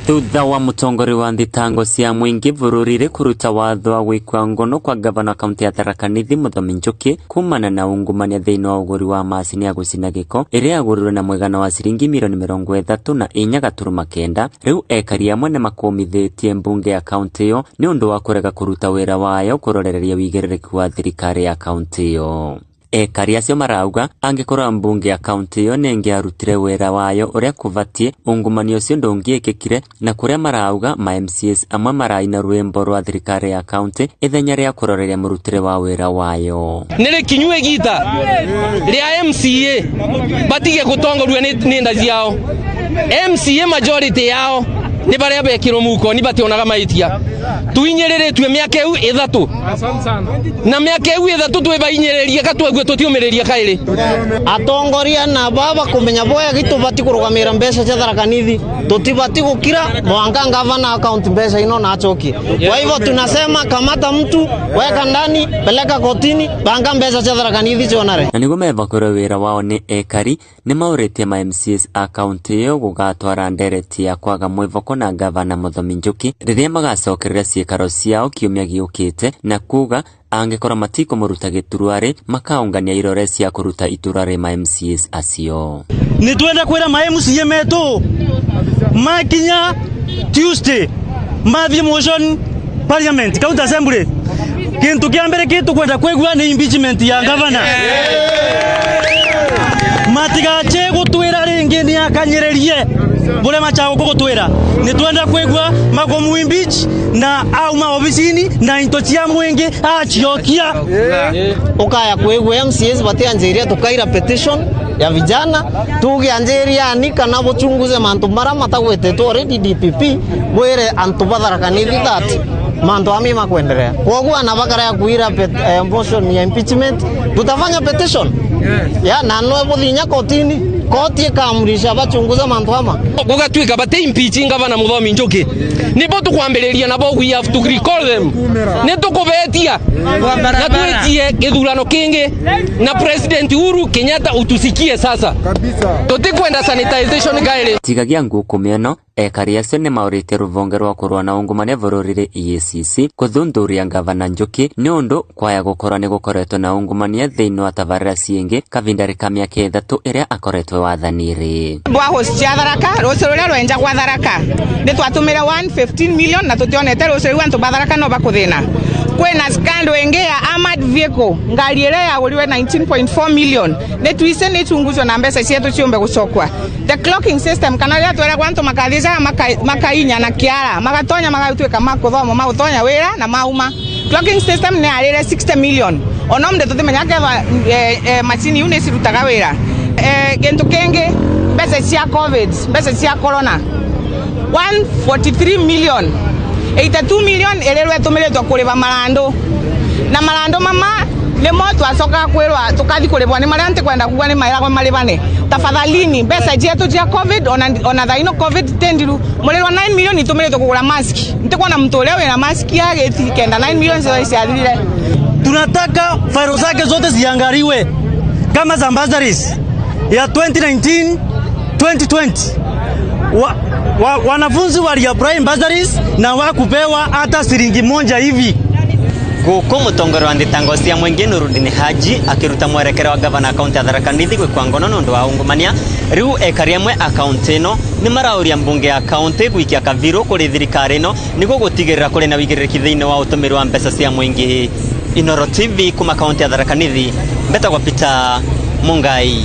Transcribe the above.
Thutha wa mũtongoria wa thitango cia mũingĩ bũrũri-rĩ kũruta watho wa gwĩkua ngono kwa gavana wa kaunti ya Tharaka Nithi Muthomi Njuki kumana na ungumania thĩinĩ wa ũgũri wa macini ya gũcina gĩko ĩrĩa yagũrirwe na mũigana wa ciringi mirioni 34.9. Rĩu ekari amwe nĩmakũmithĩtie mbunge ya kaunti ĩyo nĩ ũndũ wa kũrega kũruta wĩra wayo kũrorereria wĩigĩrĩrĩki wa thirikari ya kaunti ĩyo. Ekari acio marauga angĩkorwo mbunge ya kaunti ĩyo nĩ ĩngĩarutire wĩra wayo ũrĩa kũbatiĩ, ungumania ũcio ndũngĩekĩkire, na kũrĩa marauga ma MCAs amwe maraina rwĩmbo rwa thirikari ya kaunti ithenya rĩa kũroreria mũrutĩre wa wĩra wayo. Nĩ rĩkinyu igita rĩa MCA batige gũtongorio nĩ nda ciao. MCA majority yao nĩ barĩa bekĩrwo muko ni bationaga mahĩtia. Tuinyĩrĩrĩtue mĩaka ĩu 3 na mĩaka ĩu 3 twĩbainyĩrĩrie katwague tũtiũmĩrĩria kaĩrĩ. Atongoria na baba kumenya boya gitubati kurugamira mbeca cia Tharaka Nithi, tutibati gukira mwanka gavana account mbeca ino na achokie. Kwa hivyo tunasema kamata mtu, weka ndani, peleka kotini, panga mbeca cia Tharaka Nithi cionare. Na nĩguo mevakũrwo wĩra wao nĩ ekari nĩmaũrĩtie ma MCAs a kaunti ĩyo gũgatwara ndereti ya kwaga mwĩvoko na gavana Muthomi Njuki rĩrĩa magacokerera ciĩkaro ciao kiumia gĩũkĩte, na kuga angĩkorwo matikũmũruta gĩturwa-rĩ, makaũngania irore cia kũruta iturwa rĩ ma MCAs acio. Nĩ twenda kwĩra ma MCA metũ makinya Tuesday mathiĩ motion parliament, county assembly, kintu kia mbere kitukwenda kwigua ni impeachment ya gavana. Matigache gutwira ringi ni akanyererie buria machago gutwira. Ni twenda kwigua makomu impeach na auma ofisini na into cia mwingi aciokia. Ukaya kwigua MCAs batianjiria tukaira petition ya vijana tugianjiria ani kana buchunguze mantu mara matagwetetwo already. DPP bwire antu ba Tharaka Nithi that mantu ami makwendelea koguo ana bakara ya kuira motion ya impeachment, tutafanya petition ya na no buthinya kotini, koti ikaamrisha bachunguze mantu ama. Gugatuika bate impeach gavana Muthomi Njuki nibo tukwambiriria nabo. We have to recall them. Ni tukubetia na twitie githurano kingi na President Uhuru Kenyatta utusikie sasa tutikwenda sanitization kairi. Tigagia ngukumio ekari acio nĩmaũrĩtie rũvonge rwa kũrũa na ungumania bũrũri EACC kũthuthuria ngavana Njuki nĩ ũndũ kwaya gũkorwo nĩ gũkoretwo na ungumania thĩinĩ wa tabarĩra ciĩngĩ kavinda ka mĩaka 3 ĩrĩa akoretwo wathani-rĩ. Boreholes cia Tharaka, rũcĩ rũrĩa rwenja gwa Tharaka nĩ twatumire 115 million na tutionete rũcĩ rũu. Antu ba Tharaka no bakuthina. Kwina scandal ĩngĩ ya armored vehicle, ngari ĩrĩa yagũrirwe 19.4 million, nĩ tuice nĩ chunguzwo na mbeca cietu ciumbe gũcokwa. The clocking system, kana rĩrĩa tweragwo antu makathicaga makainya na kiara magatonya magatuĩka makũthoma magũtonya wĩra na mauma, clocking system nĩ yarĩre 60 million ona mde tũtimenya ketha macini iu nĩ cirutaga wĩra. Kĩndũ kĩngĩ, mbeca cia COVID, mbeca cia corona, 143 million, 82 million ĩrĩrwo ĩtũmĩrĩtwo kũrĩva marandu, na marandu mama nĩmo twacokaga kwĩrwa tũkathi kũrĩvwo nĩ marĩa ntikwenda kuga nĩ maĩragwo marĩvane. Tafadhalini, mbeca cietu cia COVID, ona thaa ino COVID tendiru mũrĩrwo 9 million itũmĩrĩtwo kũgũra mask. Ntikwona mtu ũrĩa wĩna mask ya gĩti kenda 9 million ciothe ciathirire. Tunataka failo zake zote ziangaliwe kama za bursaries ya 2019 2020. Wanafunzi wali apply bursaries na wakupewa hata shilingi 1 hivi. Guku mutongoria wa thitango cia mwingi Nurudini Haji akiruta mwerekero wa gavana kaunti ya Tharaka Nithi gwikwa ngono nundu wa ungumania. Riu ekari amwe a kaunti ino ni marauria mbunge ya kaunti gwikia kaviru kuri thirikari ino niguo gutigirira kuri na wigiririkia thiini wa utumiri wa mbeca cia mwingi. Inoro TV kuma kaunti ya Tharaka Nithi, mbetagwo Peter Mungai.